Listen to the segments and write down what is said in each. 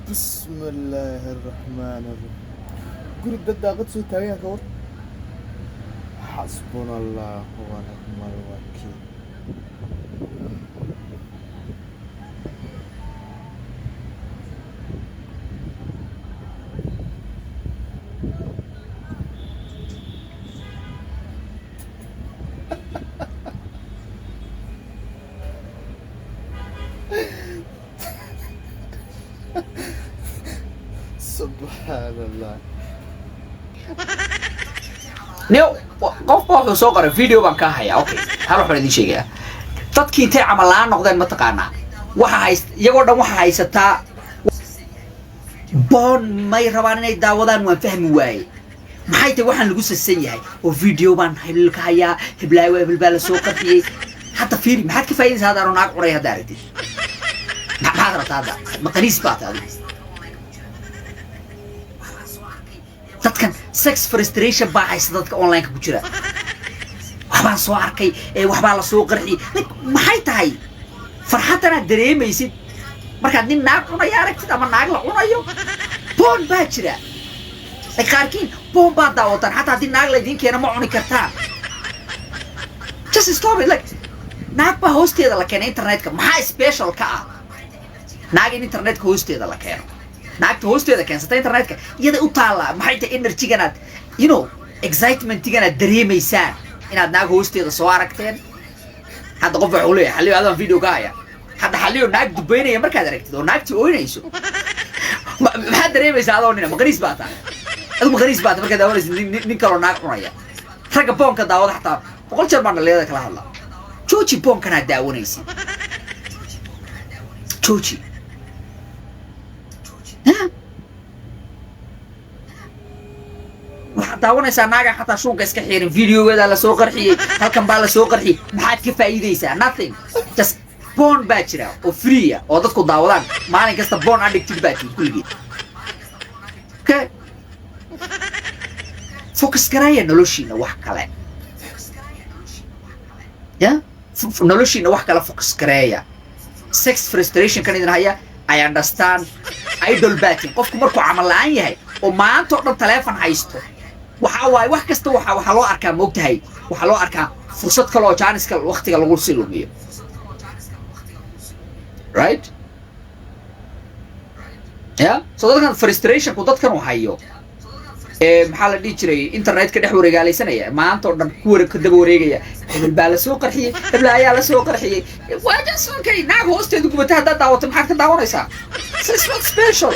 Bismi illaahi araxmaani araxiim. Guri dad daaqad soo taagan yahay, ka war. Xasbuna allahu wa nicma alwakiil. Subxaan Allah. Nio, qofba wuxuu soo qoray video baan kaa hayaa. Okay, hal waxaan idin sheegayaa: dadkii intay camal la'aan noqdeen, mataqaanaa, waxa hayst iyagoo dhan waxa haysataa porn may rabaan inay daawadaan. Waan fahmi waaye, maxay tahay waxaan lagu sasan yahay oo video baan hebel ka hayaa, heblaayo hebel baa lasoo qarxiyey. Hadda fiiri, maxaad ka faa'idaysaa hadda anoo naag cunay hadda aragtid? Maxaad rabtaa hadda? Ma qaniis baa tahay adigu? Dadkan sex frustration baa haysta. Dadka online-ka ku jira, waxbaan soo arkay ee waxbaa la soo qarxiyey. Like, maxay tahay farxaddanaad dareemaysid markaad nin naag cunayo aragtid ama naag la cunayo? Porn baa jira. Like, qaarkiin porn baad daawataan. Xataa haddii naag laydiin keeno, ma cuni kartaan. Just stop it. Like, naag baa hoosteeda la keenay internetka. Maxaa special ka ah naag in internetka hoosteeda la keeno? Naagta hoosteeda keensata internetka iyada u taallaa. Maxay tahay energyganaad, excitementiganaad dareemaysaan inaad naag hoosteeda soo aragteen? Hadda qof waxuu leeyahay, "Xaliyo, adaan video ka haya." Hadda Xaliyo naag dubaynaya markaad aragtid oo naagtii ooynayso, maxaad dareemaysaa adoo nina? Maqaniis baa tahay adigu, maqaniis baa tahay markaad daawanaysid nin kaloo naag cunaya. Ragga pornka daawada xataa 100 jeer baan dhalinyarada kala hadla: jooji pornkanaad daawanaysid, jooji. Ha? Waxaad daawanaysaa naaga xataa shuunka iska xiirin, videogeedaa lasoo qarxiyey, halkan baa lasoo qarxiyey. Maxaad ka faa'iidaysaa? Nothing. Just porn baa jira oo free ah oo dadku daawadaan maalin kasta. Porn addicted baa tihin kulligeed. Okay, focus gareeya noloshiina wax kale ya noloshiina wax kale focus gareeya. Sex frustration kan idin haya, I understand. Idle baatin qofku markuu camal la'aan yahay oo maanta oo dhan taleefon haysto, waxa waaye wax kasta waxaa loo arkaa, moogtahay, waxaa loo arkaa fursad kale oo jaaniska waqtiga lagu sii lumiyo, right? Yeah, so dadkan frustrationku dadkan uu hayo ee, maxaa la dhihi jiray, internetka dhex wareegaalaysanaya maanta oo dhan, ku ware ka daba wareegaya, hebel baa lasoo qarxiyey, hebel ayaa lasoo qarxiyey, waa just okay. Naag hoosteedu gubata haddaad daawato, maxaad ka daawanaysaa? So it's not special.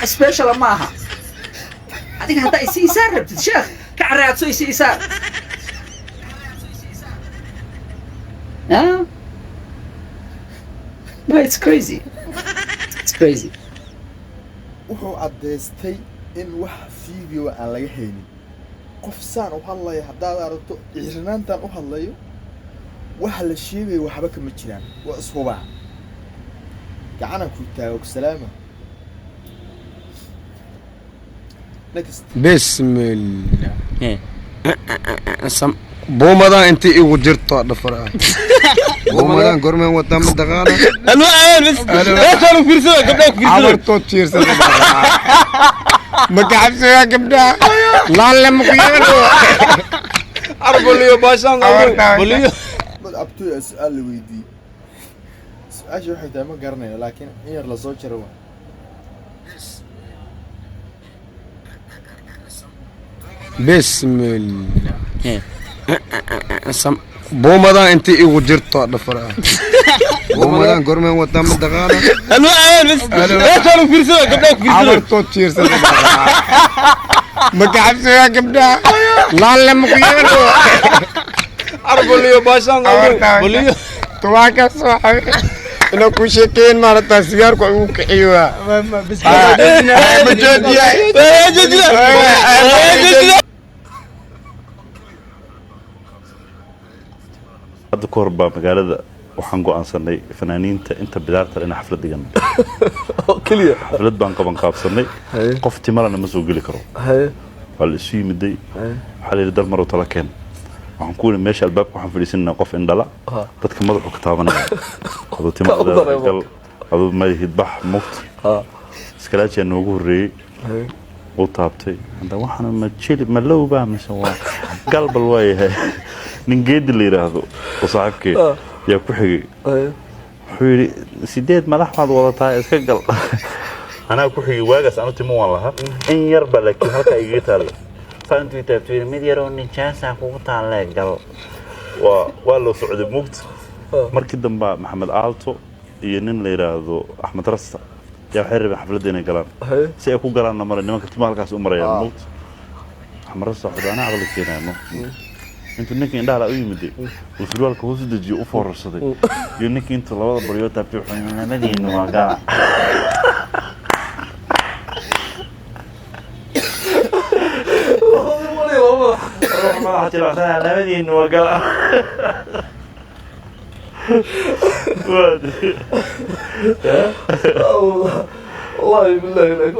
Wax special ma aha. Adiga haddaa isi isaar rabtid, sheekh, ka caraadso isi isaar. Yeah? No, it's crazy. It's crazy. Wuxuu caddaystay in wax video aan laga haynin. Qof saan u hadlaya haddaad aragto, ciiranaantan u hadlayo, waxa la sheegayo waxba kama jiraan, waa ishubaa. Gacanaan ku taago, salaama. Next. Bismillah. Buumadan intii igu jirto dhafar ah, buumadan gormeen wadaa mataqaana? Cabartood jiirsada ma kacabsadaa gabdhaha laalle makuyeelo. Mad abtoy su-aal la weydiiyey. Su-aasha waxay tahay ma garanayo, laakiin in yar lasoo jaro waa. Bismillah. Buumadan intii igu jirto dhafar ah, buumadan gormeen wadaa mataqaana? Cabartood jiirsada ma kacabsadaa gabdhaha laalle makuyeelo. Tubaaka soo inaa ku sheekeyn maarata, sigaarku igu kiciyo ma joojiya. Hadda ka hor baa magaalada waxaan go'aansanay fanaaniinta inta bidaarta inaan xaflad dhigano. Keliya. Xaflad baan qaban qaabsanay. Qof timalana ma soo geli karo. Waa la isu yimiday. Waxaa la yidhi, "Dal marow tala keen." Waxaan ku yidhi, "Meesha albaabka waxaan fadhiisanaynaa qof indhala, dadka madaxu ka taabanaya. Aduu tima Ka u dareemo. gal, aduu malihid bax mugta." Iskalaajiyaa noogu horreeyey. Wuu taabtay hadda, waxaana ma jili ma lowbaa mise waa galbal? Waa yahay nin Geedi la yidhaahdo oo saaxiibkee yaa ku xigay. Wuxuu yidhi, 8 madax baad wadataa, iska gal. Anaa ku xigay waagaas, anu timo waan lahaa in yarba, laakiin halkaa igaga taalla. Saa intuu taabto yidhi, mid yaroo nijaasa kugu taallee, gal. Waa loo socday mugta. Markii dambe Maxamed Aalto iyo nin la yidhaahdo Axmed Rasta yaa waxay rabeen xafladda inay galaan. Si ay ku galaanna male, nimanka tima halkaas u marayaan mugta. Axmed Rasta wuxuu anaa caqli keenaya no, intuu ninka indhaha la u yimiday uu surwaalka hoos u dejiyo, u foorarsaday, iyo ninkii intuu labada baryood taabtay wuxuu yidhi, labadiinu waa gala. Madaxa jilicsanaa, labadiinu waa gala. والله بالله لك.